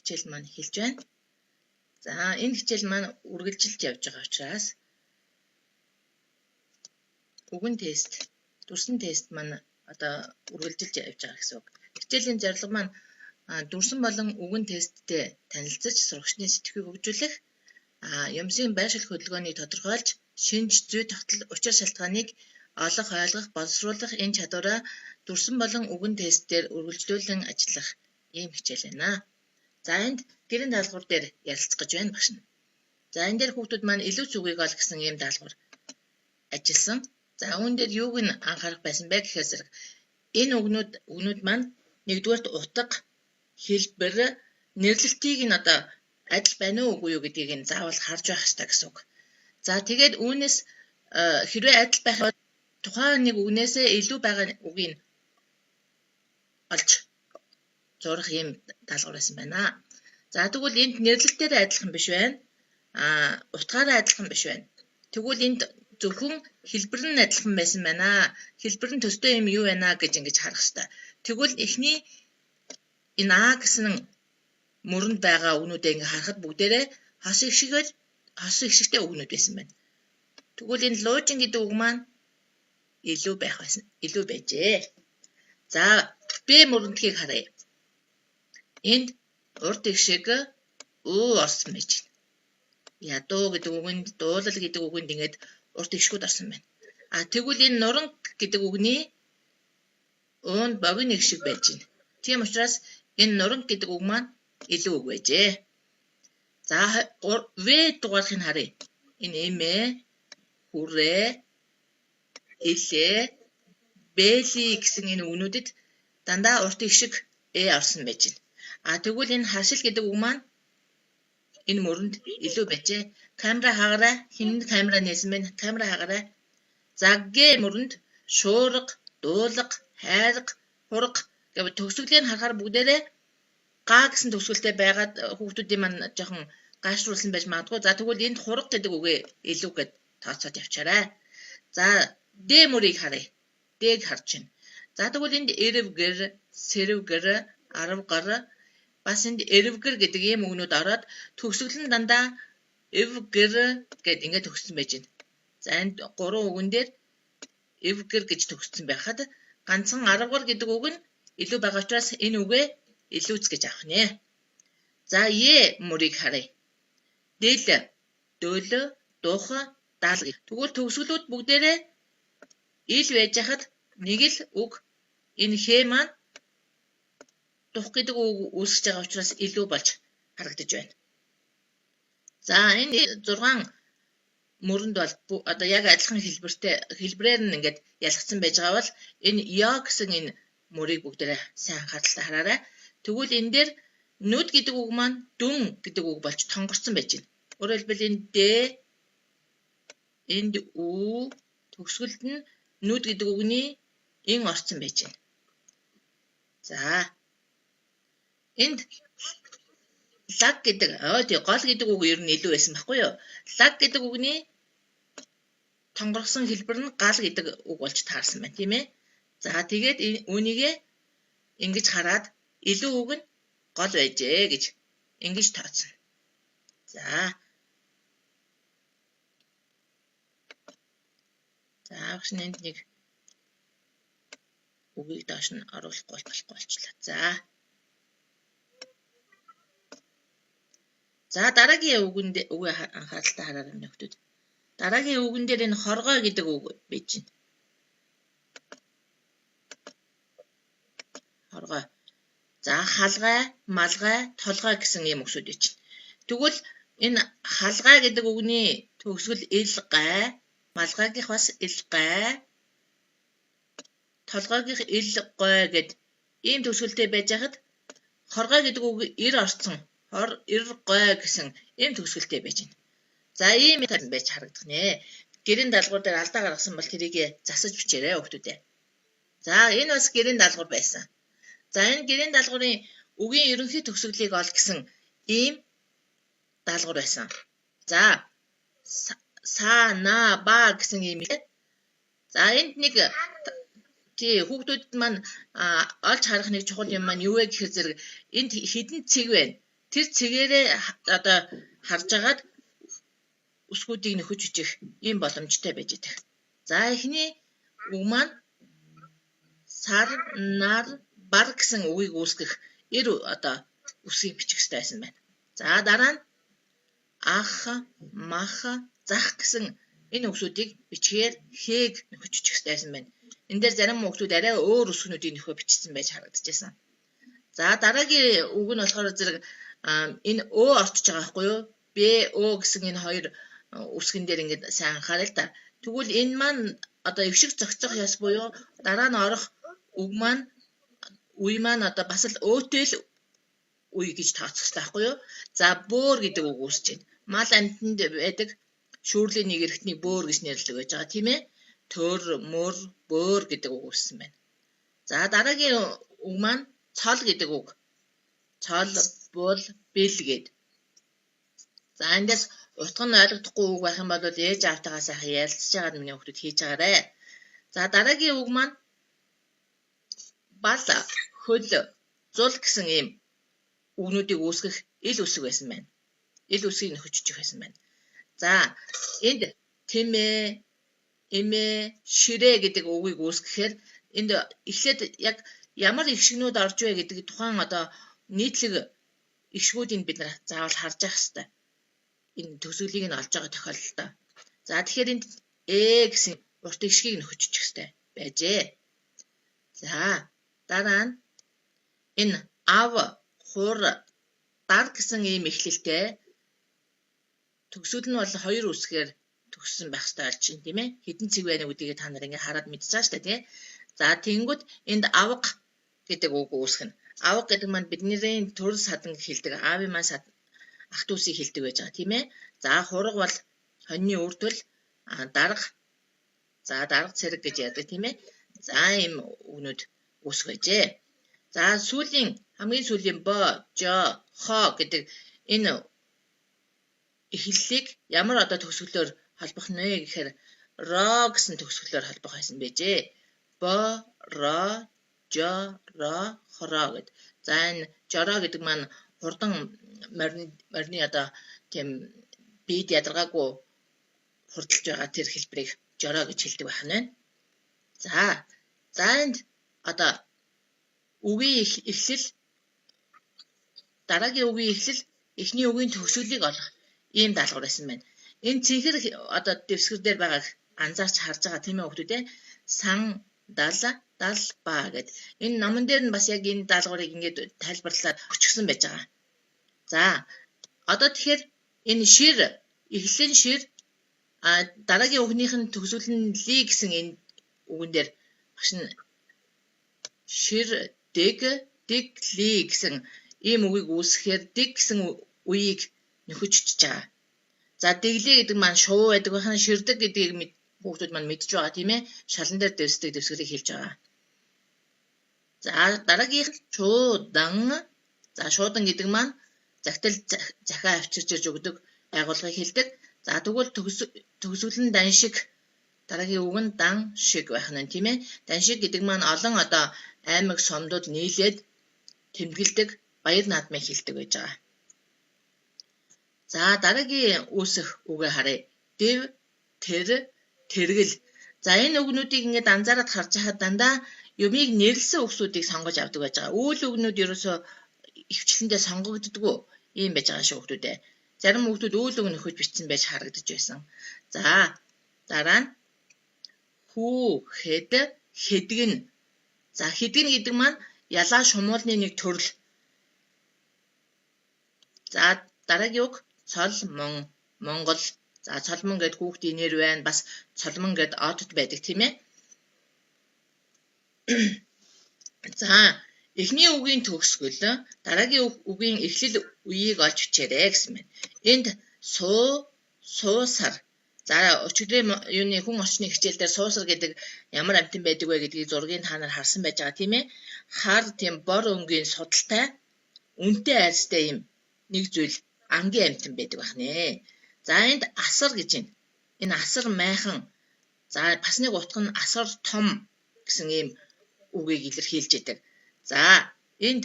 Хичээл маань эхэлж байна. За, энэ хичээл маань үргэлжилж явж байгаа учраас үгэн тест, дүрсэн тест маань одоо үргэлжилж явж байгаа гэсэн үг. Хичээлийн зорилго маань дүрсэн болон үгэн тесттэй танилцаж сурагчны сэтгхийг хөгжүүлэх, юмсын байршил хөдөлгөөнийг тодорхойлж, шинж, зүй тогтол, учир шалтгааныг олох, ойлгох, боловсруулах энэ чадвараа дүрсэн болон үгэн тестээр үргэлжлүүлэн ажиллах ийм хичээл байна. За, энд гэрийн даалгавар дээр ярилцах гэж байна багш нь. За, энэ дээр хүүхдүүд маань илүү зүгийг ол гэсэн ийм даалгавар ажилласан. За, үүн дээр юуг нь анхаарах байсан бэ гэхээр зэрэг энэ үгнүүд маань нэгдүгээрт утга, хэлбэр, нэрлэлтийг нь одоо адил байна уу үгүй юу гэдгийг нь заавал харж байх ёстой гэсэн үг. За, тэгээд үүнээс хэрвээ адил байх бол тухайн нэг үгнээсээ илүү байгаа үгийг олж зурах ийм даалгавар байсан байна. За, тэгвэл энд нэрлэлтээр адилхан биш байна. Утгаараа адилхан биш байна. Тэгвэл энд зөвхөн хэлбэр нь адилхан байсан байна. Хэлбэр нь төстэй юм юу байна гэж ингэж харах хэрэгтэй. Тэгвэл эхний энэ А гэсэн мөрөнд байгаа үгнүүдээ ингэ харахад бүгдээрээ хос их шигтэй үгнүүд байсан байна. Тэгвэл энэ луужин гэдэг үг маань илүү байх байсан. Илүү байжээ. За, Б мөрөндгийг харъя. Энд урд их шиг уу орсон байж байна. Ядуу гэдэг үгэнд, дуулал гэдэг үгэнд ингээд урт ишгүүд орсон байна. А тэгвэл энэ нуранг гэдэг үгний уунд богино их шиг байж байна. Тийм учраас энэ нуранг гэдэг үг маань илүү үг байжээ. За, В дугаарыг харъя. Энэ эмээ, хүрээ, элээ, бэли гэсэн энэ үгнүүдэд дандаа урт их шиг э орсон байж байна. А тэгвэл энэ хашил гэдэг үг маань энэ мөрөнд илүү байжээ. Камера хаагаарай. Хэн камера нээсэн бэ? Камера хаагаарай. За, Г мөрөнд шуурга, дуулга, хайрга, хурга гэв төгсгөлийг харахаар бүгдээрээ га гэсэн төгсгөлтэй байгаад хүүхдүүдийн маань жоохон гашруулсан байж магадгүй. За, тэгвэл энд хурга гэдэг үгээ илүү гэд тооцоод явчаарай. За, Д мөрийг харъя. Д-г харж байна. За, тэгвэл энд эрэвгэр, сэрвгэр, аравгар, бас энд эрэвгэр гэдэг ийм үгнүүд ороод төгсгөл нь дандаа эвгэр гэд ингээд төгссөн байж байна. За, энд гурван үгэн дээр эвгэр гэж төгссөн байхад ганцхан аравгар гэдэг үг нь илүү байгаа учраас энэ үгээ илүүц гэж авах нэ. За, Е мөрийг харъя. Дэл, дөл, дух, дал. Тэгвэл төгсгөлүүд бүгдээрээ ил байж хахад нэг л үг энэ хэ маань дух гэдэг үг үүсгэж байгаа учраас илүү болж харагдаж байна. За, энэ 6 мөрөнд бол одоо яг адилхан хэлбэртэй хэлбэрээр нь ингээд ялгцсан байж байгаа бол энэ ё гэсэн энэ мөрийг бүгдээрээ сайн анхааралтай хараарай. Тэгвэл энэ дээр нүд гэдэг үг маань дүн гэдэг үг болж тонгорсон байж байна. Өөрөөр хэлбэл энэ д, энд ү, төгсгөлд нь нүд гэдэг үгний ин орсон байж байна. За, энд лаг гэдэг гол гэдэг үг ер нь илүү байсан байхгүй юу? Лаг гэдэг үгний тонгорсон хэлбэр нь гал гэдэг үг болж таарсан байна, тийм ээ. За, тэгээд үүнийгээ ингэж хараад илүү үг нь гол байжээ гэж ингэж тооцно. За. За, багш нь энд нэг үгийг доош нь оруулахгүй болохгүй болчлаа. За. За, дараагийн үгэнд үгээ анхааралтай хараарай нөхдүүд. Дараагийн үгэн дээр энэ хоргой гэдэг үг байж байна. Хоргой. За, халгай, малгай, толгой гэсэн ийм үгсүүд байж байна. Тэгвэл энэ халгай гэдэг үгний төгсгөл ил гай, малгайгийнх бас ил гай, толгойгийнх ил гой гэд ийм төгсгөлтэй байж хахад хоргой гэдэг үг эр орсон. Хор, эр, гой гэсэн ийм төгсгөлтэй байж байна. За, ийм байж харагдах нэ. Гэрийн даалгавар дээр алдаа гаргасан бол тэрийг засаж бичээрэй хүүхдүүдээ. За, энэ бас гэрийн даалгавар байсан. За, энэ гэрийн даалгаврын үгийн ерөнхий төгсгөлийг ол гэсэн ийм даалгавар байсан. За, са, на, ба гэсэн ийм. За, энд нэг тий хүүхдүүдэд маань олж харах нэг чухал юм маань юу вэ гэхээр зэрэг энд хэдэн цэг байна. Тэр цэгээрээ одоо харж агаад үсгүүдийг нөхөж бичих ийм боломжтой байж идэг. За эхний үг маань сар, нар, бар гэсэн үгийг үүсгэх эр одоо үсгийг бичих ёстой байсан байна. За дараа нь ах, мах, зах гэсэн энэ үгсүүдийг бичгээр хээг нөхөж бичих ёстой байсан байна. Энэ дээр зарим үгсүүд арай өөр үсгнүүдийг нөхөө бичсэн байж харагдчихсан. За дараагийн үг нь болохоор зэрэг энэ өө орчиж байгаа байхгүй юу? Б, Ө гэсэн энэ хоёр үсгэн дээр ингээд сайн анхаарал та. Тэгвэл энэ маань одоо өвшиг зохицох ёс буюу дараа нь орох үг маань үе маань одоо бас л өөтэй л үе гэж тооцох хэрэгтэй байхгүй юу? За бөөр гэдэг үг үүсэж байна. Мал амьтанд байдаг шүүрлийн нэг эрхтнийг бөөр гэж нэрлэдэг байж байгаа тийм ээ. Төр, мөр, бөөр гэдэг үг үүссэн байна. За дараагийн үг маань цол гэдэг үг. Цол, бул, бэл гэд. За эндээс утга нь ойлгохдохгүй үг байх юм бол ээж аавтайгаа сайхан ярилцж байгаад миний хүүхдүүд хийж байгаарэ. За дараагийн үг маань бал, хөл, зул гэсэн ийм үгнүүдийг үүсгэх ил үсэг байсан байна. Ил үсгийг нөхөж байсан байна. За энд тэмээ, эмээ, ширээ гэдэг үгийг үүсгэхээр энд эхлээд яг ямар эгшгнүүд орж вэ гэдэг тухайн одоо нийтлэг эгшгүүдийг бид нар заавал харж явах хэрэгтэй. Энэ төгсгөлийг нь олж байгаа тохиолдолд. За тэгэхээр энд э гэсэн урт эгшгийг нөхөж хэрэгтэй байжээ. За дараа нь энэ ав, хур, дар гэсэн ийм эхлэлтэй төгсгөл нь бол хоёр үсгээр төгссөн байх ёстой болж байна тийм ээ. Хэдэн цэг байна гэдгийг та нар ингээ хараад мэдчихэж байгаа шүү дээ тийм. За тэгэнгүүт энд авга гэдэг үг үүсгэнэ. Авга гэдэг маань бидний төр садан хэлдэг. Аавын маань ах дүүсийг хэлдэг байж байгаа тийм ээ. За хураг бол хоньны үрдэл, дарга, за дарга цэрэг гэж ярьдаг тийм ээ. За ийм үгнүүд үүсэх байжээ. За сүүлийн хамгийн сүүлийн бо, жо, хо гэдэг энэ эхлэлийг ямар одоо төгсгөлөөр холбох нь вэ гэхээр ро гэсэн төгсгөлөөр холбох байсан байжээ. Бо, ро, жо, ро, хороо гэд. За энэ жороо гэдэг маань хурдан морины одоо тийм биед ядаргаагүй хурдалж байгаа тэр хэлбэрийг жороо гэж хэлдэг байх нь байна. За энд одоо үгийн эхлэл дараагийн үгийн эхлэл эхний үгийн төгсгөлийг олох ийм даалгавар байсан байна. Энэ цэнхэр одоо дэвсгэр дээр байгааг анзаарч харж байгаа тийм ээ хүүхдүүд ээ. Сан, дал, дал, ба гэд. Энэ номон дээр нь бас яг энэ даалгаврыг ингээд тайлбарлаад өчгсөн байж байгаа. За одоо тэгэхээр энэ шир эхлэн шир дараагийн үгнийх нь төгсгөл нь ли гэсэн энэ үгэн дээр багш нь шир, дэг, дегли гэсэн ийм үгийг үүсгэхээр дэг гэсэн үеийг нөхөж байгаа. За дэглээ гэдэг маань шувуу байдаг бахан, ширдэг гэдгийг хүүхдүүд маань мэдж байгаа тийм ээ. Шалан дээр дэвсдэг дэвсгэрийг хэлж байгаа. За дараагийнх нь шуудан. За шуудан гэдэг маань загтал захиа авчирч ирж өгдөг байгууллагыг хэлдэг. За тэгвэл төгсгөл нь дан шиг, дараагийн үг нь дан шиг байх нь тийм ээ. Дан шиг гэдэг маань олон одоо аймаг сомдууд нийлээд тэмдэглэдэг баяр наадмыг хэлдэг байж байгаа. За дараагийн үүсэх үгээ харъя. Дэв, тэр, тэргэл. За энэ үгнүүдийг ингээд анзаараад харж байхад дандаа юмыг нэрлсэн үгсүүдийг сонгож авдаг байж байгаа. Үйл үгнүүд ерөөсөө ихэвчлэндээ сонгогддоггүй ийм байж байгаа шүү хүүхдүүд ээ. Зарим хүүхдүүд үйл үг нөхөж бичсэн байж харагдаж байсан. За дараа нь хүү, хэд, хэдгэн. За хэдгэн гэдэг маань ялаа шумуулны нэг төрөл. За дараагийн үг цолмон, Монгол. За цолмон гэд хүүхдийн нэр байна. Бас цолмон гэд одод байдаг тийм ээ. За эхний үгийн төгсгөл дараагийн үгийн эхлэл үеийг олж бичээрэй гэсэн байна. Энд суу, суусар. За өчигдрийн юуны хүн орчны хичээл дээр суусар гэдэг ямар амьтан байдаг вэ гэдгийг зургийг та нар харсан байж байгаа тийм ээ. Хар тийм бор өнгийн судалтай үнэтэй айрстай юм нэг зүйл ангийн амьтан байдаг байх нэ. За энд асар гэж байна. Энэ асар майхан. За бас нэг утга нь асар том гэсэн ийм үгийг илэрхийлж байдаг. За энд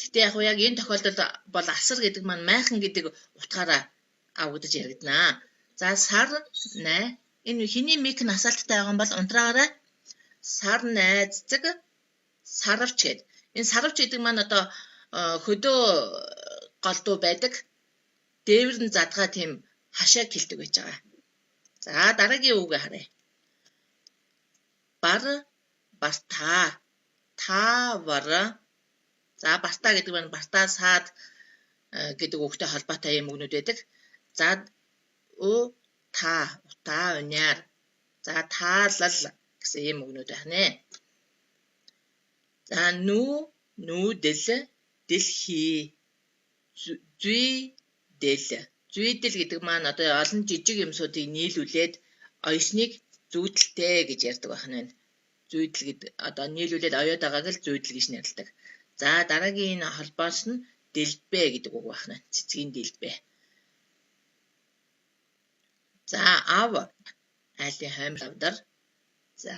Гэхдээ яг яг энэ тохиолдолд бол асар гэдэг маань майхан гэдэг утгаараа авагдаж яригданаа. За сар най энэ хиний мик нь асаалттай байгаа юм бол унтраагаарай. Сар най цэцэг сарвч гэдэг. Энэ сарвч гэдэг маань одоо хөдөө голдуу байдаг. Дээвэр нь задгаа тийм хашааг хилдэг байж байгаа. За дараагийн үгээ харъя. Бар бартаа таавар. За бартаа гэдэг нь бартаа саад гэдэг үгтэй холбоотой юм үгнүүд байдаг. За у та утаа униар. За таалал гэсэн ийм үгнүүд байх нэ. За нүү нүүдэл дэлхий зүй дэл. Зүйдэл гэдэг маань одоо олон жижиг юмсуудыг нийлүүлээд оёсныг зүйдэлтэй гэж ярьдаг байх нь байна. Зүйдэл гэдэг одоо нийлүүлээд оёод байгааг л зүйдэл гэж нэрлэдэг. За дараагийн энэ холбоос нь дэлбэ гэдэг үг байх нь. Цэцгийн дэлбэ. За ав айлын хоймор авдар. За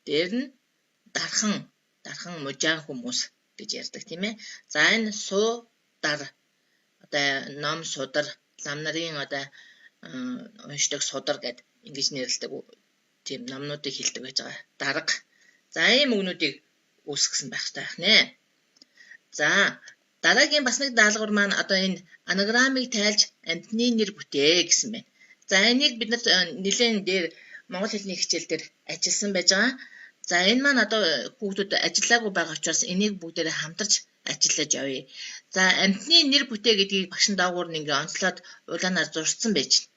дээр нь дархан дархан мужаан хүмүүс гэж ярьдаг тийм ээ. За энэ суу дар одоо ном судар лам нарын одоо уншдаг судар гэд ингэж нэрлэдэг тийм номнуудыг хэлдэг байж байгаа. Дарга. За ийм үгнүүдийг үүсгэсэн байх хэрэгтэй байх нэ. За дараагийн бас нэг даалгавар маань одоо энэ анаграммыг тайлж амьтны нэр бүтээ гэсэн байна. За энийг бид нар нэлээд дээр монгол хэлний хичээл дээр ажилласан байж байгаа. За энэ маань одоо хүүхдүүд ажиллаагүй байгаа учраас энийг бүгдээрээ хамтарч ажиллаж явъя. За амьтны нэр бүтээ гэдгийг багш нь доогуур нь ингээ онцлоод улаанаар зурцсан байж байна.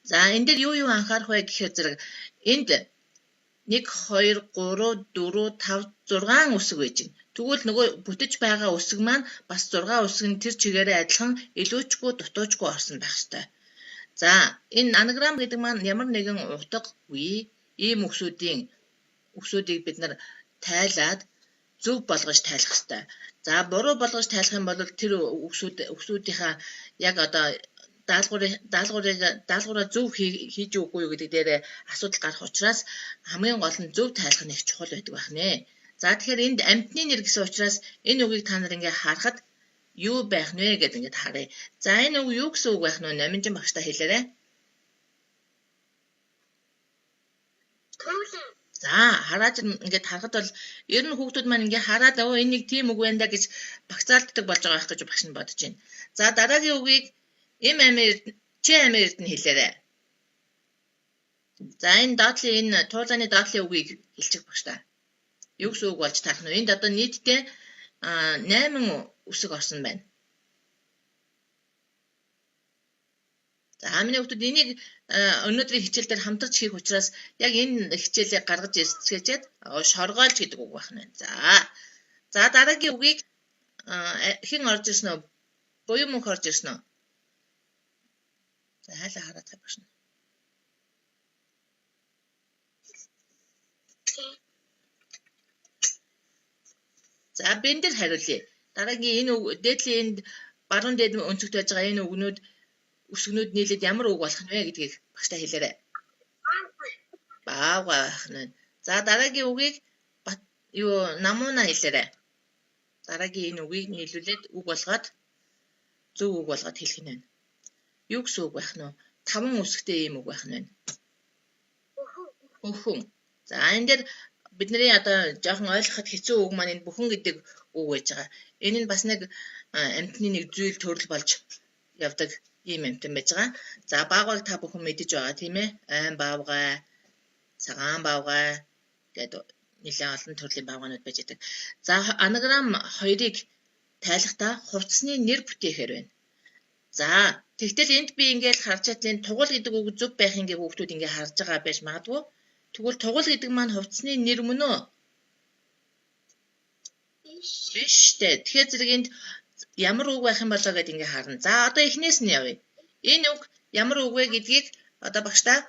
За энэ дээр юу юу анхаарах вэ гэхээр зэрэг энд 1 2 3 4 5 6 үсэг байж байна. Тэгвэл нөгөө бүтэж байгаа үсэг маань бас 6 үсэг нь тэр чигээрээ адилхан илүүчгүй дутуучгүй орсон байх ёстой. За энэ анаграм гэдэг маань ямар нэгэн утгагүй ийм үгсүүдийг бид нар тайлаад зөв болгож тайлах ёстой. За буруу болгож тайлах юм бол тэр үгсүүдийнхаа яг одоо даалгавраа зөв хийж үгүй юу гэдэг дээр асуудал гарах учраас хамгийн гол нь зөв тайлах нь их чухал байдаг байх нэ. За тэгэхээр энд амьтны нэр гэсэн учраас энэ үгийг та нар ингээ харахад юу байх нь вэ гэдээ ингээд харъя. За энэ үг юу гэсэн үг байх нь вэ? Номинжин багштай хэлээрэй. За хараад ингээд харахад бол ер нь хүүхдүүд маань ингээ хараад оо энэ нэг тийм үг байна да гэж багцаалддаг болж байгаа байх гэж багш нь бодож байна. За дараагийн үгийг эм амир чи амир эрдэнэ хэлээрэй. За энэ доотлын энэ туулааны доотлын үгийг хэлчих багш та. Юу гэсэн үг болж таарах нь вэ? Энд одоо нийтдээ 8 үсэг орсон байна. За миний хүүхдүүд энийг өнөөдрийн хичээл дээр хамтарч хийх учраас яг энэ хичээлийг гаргаж ирсгэжээд шоргоолж гэдэг үг байна. За. За дараагийн үгийг хэн орж ирсэн үү? Буян мөнх орж ирсэн үү? За хайлаа хараад байгаа шин. За бэн дээр хариулъя. Дараагийн энэ үг дээдлийн энд баруун дээд өнцөгт байж байгаа энэ үгнүүд үсгнүүд нийлээд ямар үг болох нь вэ гэдгийг багштай хэлээрэй. Баавгай байх нь. За дараагийн үгийг юу намууна хэлээрэй. Дараагийн энэ үгийг нийлүүлээд үг болгоод зөв үг болгоод хэлэх нь байна. Юу гэсэн үг байх нь вэ? 5 үсгтэй ийм үг байх нь байна. Хөхөн. За энэ дээр бидний одоо жоохон ойлгоход хэцүү үг маань энэ бүхэн гэдэг үг байж байгаа. Энэ нь бас нэг амьтны нэг зүйл төрөл болж явдаг ийм амьтан байж байгаа. За баавгайг та бүхэн мэдэж байгаа тийм ээ. Айн баавгай, цагаан баавгай гэдэг нэлээд олон төрлийн баавгайнууд байж байдаг. За анаграм 2-ыг тайлахдаа хувцсны нэр бүтээхээр байна. За тэгтэл энд би ингээд харж чадлын энэ тугал гэдэг үг зөв байх ингээ хүүхдүүд ингээ харж байгаа байж магадгүй. Тэгвэл тугал гэдэг маань хувцсны нэр мөн үү? Биш үү. Тэгэхээр зэрэг энд ямар үг байх юм болоо гэдээ ингээ харна. За одоо эхнээс нь явъя. Энэ үг ямар үг вэ гэдгийг одоо багштай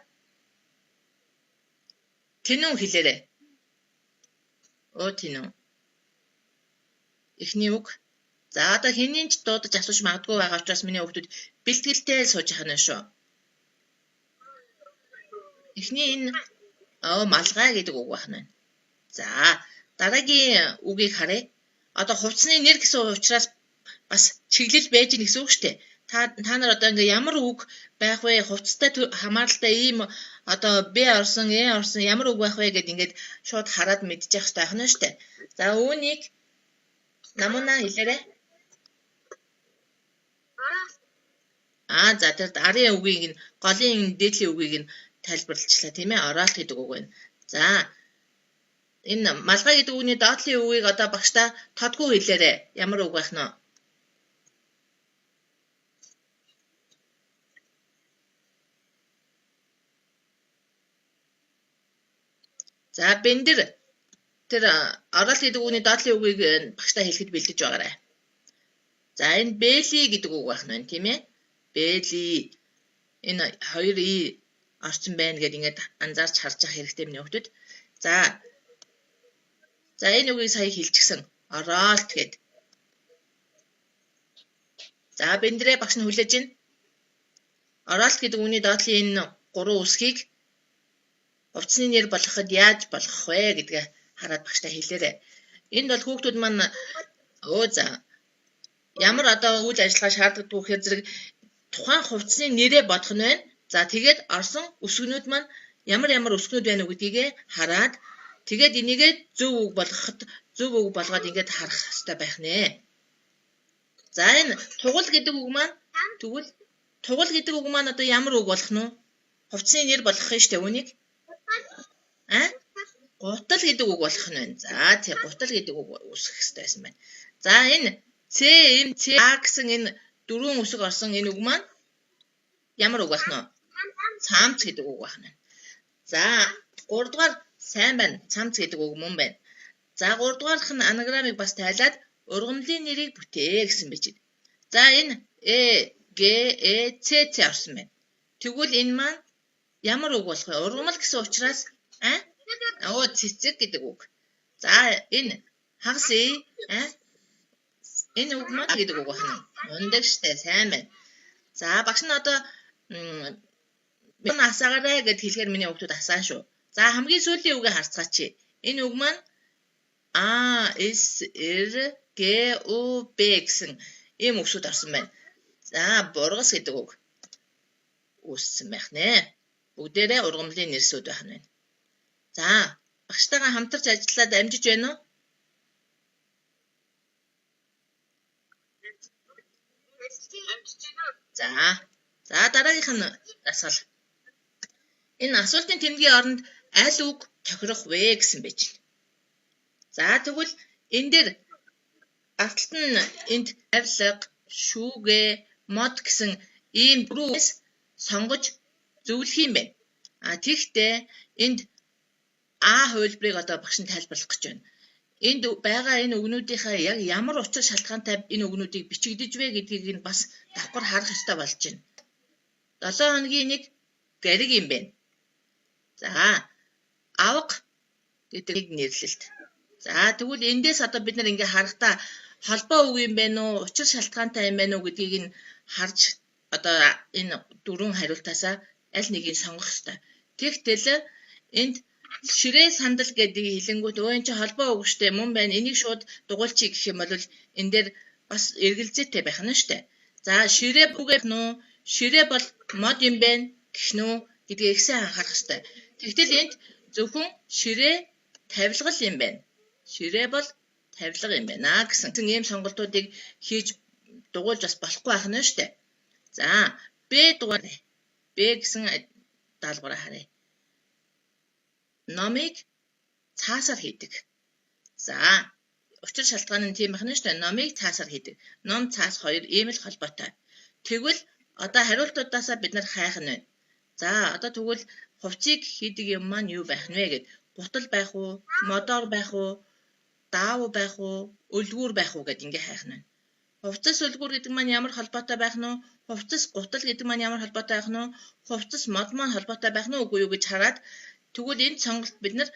тэнүүн хэлээрэй. Өө тэнүүн. Эхний үг. За одоо хэнийг ч дуудаж асууж магадгүй байгаа учраас миний хүүхдүүд бэлтгэлтэй сууж яхана шүү. Эхний энэ малгай гэдэг үг байна. За дараагийн үгийг харъя. Одоо хувцсны нэр гэсэн учраас бас чиглэл байж гэнэ гэсэн үг шүү дээ. Та нар одоо ингээ ямар үг байх вэ? Хувцастай хамааралтай ийм одоо Б орсон, Э орсон ямар үг байх вэ гэд ингээд шууд хараад мэдчих хэрэгтэй байх нь шүү дээ. За үүнийг намуна хэлээрэй. Аа за тэр арын үгийг нь голын дээдлийн үгийг нь тайлбарлачлаа тийм ээ. Ороолт гэдэг үг байна. За энэ малгай гэдэг үгний доотлын үгийг одоо багшдаа тодгүй хэлээрэй. Ямар үг байх нь вэ? За бэндэр тэр ороолт гэдэг үгний доотлын үгийг багшдаа хэлэхэд бэлдэж байгаарай. За энэ бэли гэдэг үг байх нь байна тийм ээ. Бэли энэ 2 и орсон байна гэдээ ингээд анзаарч харж явах хэрэгтэй миний хүүхдүүд. За за энэ үгийг сая хэлчихсэн. Ороолт гэд. За бэндрээ багш нь хүлээж байна. Ороолт гэдэг үгний доотлын энэ 3 үсгийг хувцсны нэр болгоход яаж болгох вэ гэдгээ хараад багштай хэлээрэй. Энд бол хүүхдүүд маань өө за ямар одоо үйл ажиллагаа шаардлагатай гэхээр зэрэг тухайн хувцсны нэрээ бодох нь байна. За тэгээд орсон үсгнүүд маань ямар ямар үсгнүүд байна уу гэдгийг хараад тэгээд энийгээ зөв үг болгоход зөв үг болгоод ингээд харах хэрэгтэй байх нэ. За энэ тугал гэдэг үг маань тэгвэл тугал гэдэг үг маань одоо ямар үг болох нь вэ? Хувцсны нэр болгох нь шүү дээ үүнийг. А? Гутал гэдэг үг болох нь байна. За тий гутал гэдэг үг үүсгэх хэрэгтэй байсан байна. За энэ Ц, М, Ц, А гэсэн энэ дөрвөн үсэг орсон энэ үг маань ямар үг байх нь вэ? Цамц гэдэг үг байх нь. За 3 дугаар сайн байна. Цамц гэдэг үг мөн байна. За 3 дугаарх нь анаграмыг бас тайлаад ургамлын нэрийг бүтээ гэсэн байж байна. За энэ Э, Г, Э, Ц, Ц орсон байна. Тэгвэл энэ маань ямар үг болох вэ? Ургамал гэсэн учраас а? Оо цэцэг гэдэг үг. За энэ хагас э а? Энэ үг маань гэдэг үг байна. Ундаг штэ сайн байна. За багш нь одоо минь асаагаарай гэд хэлэхээр миний хүүхдүүд асаан шүү. За хамгийн сүүлийн үгээ харцгаач. Энэ үг маань А, С, Р, Г, У, Б гэсэн ийм үгсүүд орсон байна. За бургас гэдэг үг үүссэн байх нэ. Бүгдээрээ ургамлын нэрсүүд байх нь байна. За багштайгаа хамтарч ажиллаад амжиж байна уу? За. За дараагийнх нь дасгал. Энэ асуултын тэмдгийн оронд аль үг тохирох вэ гэсэн байж байна. За тэгвэл энэ дээр гарталт нь энд авилга, шүүгээ, мод гэсэн ийм дөрвөөс сонгож зөвлөх юм байна. А тэгэхдээ энд А хувилбарыг одоо багш нь тайлбарлах гэж байна. Энд байгаа энэ үгнүүдийнхээ яг ямар учир шалтгаантай энэ үгнүүдийг бичигдэж вэ гэдгийг нь бас давхар харах ёстой болж байна. 7 хоногийн нэг гариг юм байна. За авга гэдэг нэг нэрлэлт. За тэгвэл эндээс одоо бид нар ингээ харахтаа холбоо үг юм байна уу, учир шалтгаантай юм байна уу гэдгийг нь харж одоо энэ дөрвөн хариултаасаа аль нэгийг сонгох ёстой. Тэгтэл энд ширээ сандал гэдгийг хэлэнгүүт өө энэ чи холбоо үг штэ мөн байна. Энийг шууд дугуйлчих гэх юм бол энэ дээр бас эргэлзээтэй байх нь штэ. За ширээ үгээр нүү ширээ бол мод юм байна гэх нүү гэдгийг их сайн анхаарах ёстой. Тэгтэл энд зөвхөн ширээ тавилгал юм байна. Ширээ бол тавилга юм байна гэсэн ийм сонголтуудыг хийж дугуйлж бас болохгүй байх нь штэ. За Б дугаар Б гэсэн даалгавраа харъя. Номыг цаасаар хийдэг. За учир шалтгаан нь тийм байх нь шүү дээ. Номыг цаасаар хийдэг. Ном цаас хоёр ийм л холбоотой. Тэгвэл одоо хариултуудаасаа бид нар хайх нь байна. За одоо тэгвэл хувцыг хийдэг юм маань юу байх нь вэ гэд гутал байх уу, модоор байх уу, даав байх уу, өлгүүр байх уу гэд ингээ хайх нь байна. Хувцас өлгүүр гэдэг маань ямар холбоотой байх нь вэ? Хувцас гутал гэдэг маань ямар холбоотой байх нь вэ? Хувцас мод маань холбоотой байх нь үгүй юу гэж хараад тэгвэл энэ сонголт бид нар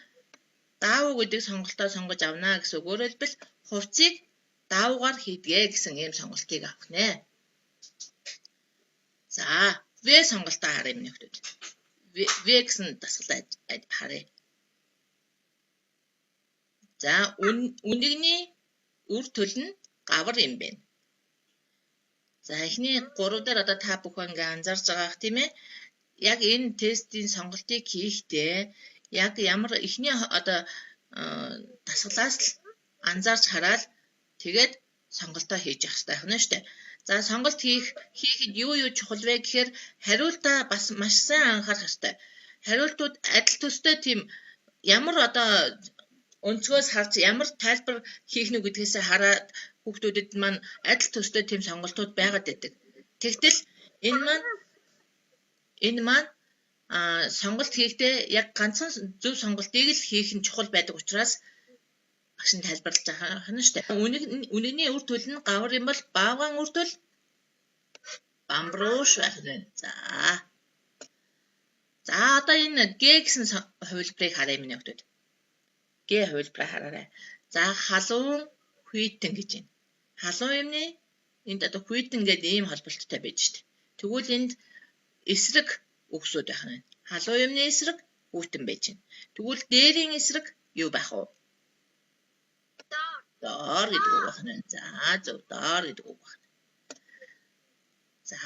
даав гэдэг сонголтоо сонгож авна гэсэн үг. Өөрөөр хэлбэл хувцсыг даавгаар хийдгээ гэсэн ийм сонголтыг авах нэ. За, В сонголтоо харъя миний хүмүүс. В гэсэн дасгалаа харъя. За, үнэгний үр төл нь гавар юм байна. За эхний 3 дээр одоо та бүхэн ингээ анзаарч байгаах тийм ээ. Яг энэ тестийн сонголтыг хийхдээ яг ямар эхний одоо дасгалаас л анзаарч хараад тэгээд сонголтоо хийж явах хэрэгтэй байна шүү дээ. За сонголт хийхэд юу юу чухал вэ гэхээр хариултаа бас маш сайн анхаарах хэрэгтэй. Хариултууд адил төстэй тийм ямар одоо өнцгөөс харж ямар тайлбар хийх нь гэдгээсээ хараад хүүхдүүдэд маань адил төстэй тийм сонголтууд байгаад байдаг. Тэгтэл энэ маань сонголт хийхдээ яг ганцхан зөв сонголтыг л хийх нь чухал байдаг учраас багш нь тайлбарлаж байгаа юм шүү дээ. Үнэгний үр төл нь гавар юм бол баавгайн үр төл бамбрууш байх нь. За. За одоо энэ Г гэсэн хувилбарыг харъя миний хүүхдүүд. Г хувилбараа хараарай. За халуун хүйтэн гэж байна. Халуун юмны энд одоо хүйтэн гэдэг ийм холболттой байж штэ. Тэгвэл энд эсрэг үгсүүд байх нь. Халуун юмны эсрэг хүйтэн байж байна. Тэгвэл дээрийн эсрэг юу байх вэ? Доор гэдэг үг байна. За зөв, доор гэдэг үг байна. За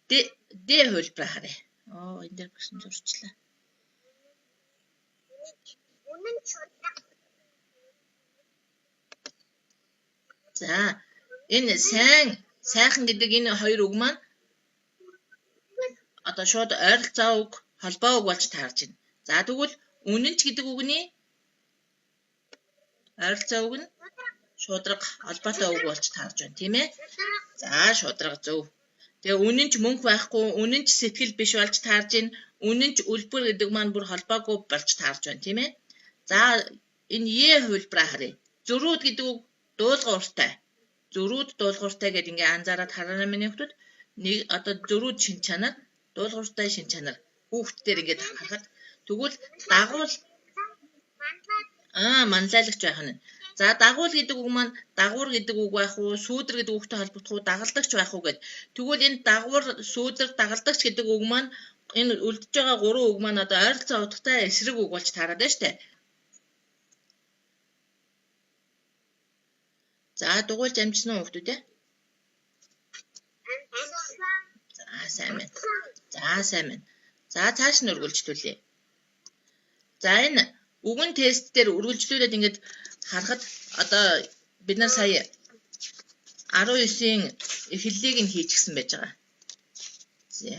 Д хувилбараа харъя. Оо энэ дээр багш нь зурчлаа. Үнэн шударга. За энэ сайн, сайхан гэдэг энэ хоёр үг маань одоо шууд ойролцоо үг, холбоо үг болж таарж байна. За тэгвэл үнэнч гэдэг үгний ойролцоо үг нь шударга, холбоотой үг болж таарж байна, тийм ээ? За шударга зөв. Тэгээ үнэнч мөнх байхгүй, үнэнч сэтгэл биш болж таарж байна. Үнэнч үлбэр гэдэг маань бүр холбоогүй болж таарж байна, тийм ээ? За энэ Е хувилбараа харъя. Зөрүүд гэдэг үг дуулууртай. Зөрүүд дуулууртай гэдээ ингээ анзаараад хараарай миний хүүхдүүд. Нэг одоо зөрүүд шин чанар, дуулууртай шин чанар хүүхдээр ингээд харахад тэгвэл дагуул манлайлагч байх нь. За дагуул гэдэг үг маань дагвар гэдэг үг байх уу, сүүдэр гэдэг үгтэй холбогдох уу, дагалдагч байх уу гэд. Тэгвэл энэ дагвар, сүүдэр, дагалдагч гэдэг үг маань энэ үлдэж байгаа гурван үг маань одоо ойролцоо утгатай эсрэг үг болж таарад байна штэ. За дугуйлж амжсан уу хүүхдүүд ээ? За сайн байна. За сайн байна. За цааш нь үргэлжлүүлье. За энэ үгэн тест дээр үргэлжлүүлээд ингээд харахад одоо бид нар сая 19-ийн эхлэлийг нь хийчихсэн байж байгаа. За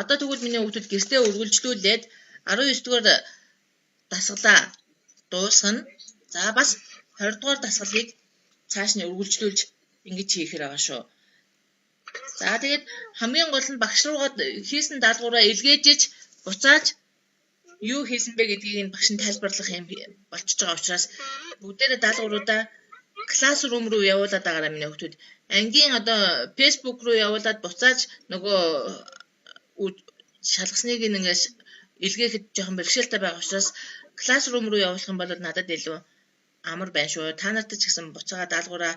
одоо тэгвэл миний хүүхдүүд гэртээ үргэлжлүүлээд 19 дугаар дасгалаа дуусгана. За бас 20 дугаар дасгалыг цааш нь үргэлжлүүлж ингэж хийхээр байгаа шүү. За тэгээд хамгийн гол нь багш руугаа хийсэн даалгавраа илгээжиж буцааж юу хийсэн бэ гэдгийг нь багш нь тайлбарлах юм болчихж байгаа учраас бүгдээрээ даалгавруудаа classroom руу явуулаад байгаарай миний хүүхдүүд. Ангийн одоо Facebook руу явуулаад буцааж нөгөө шалгасныг ингээд илгээхэд жоохон бэрхшээлтэй байгаа учраас classroom руу явуулах юм бол надад илүү амар байна шүү. Та нарт ч гэсэн буцаага даалгавраа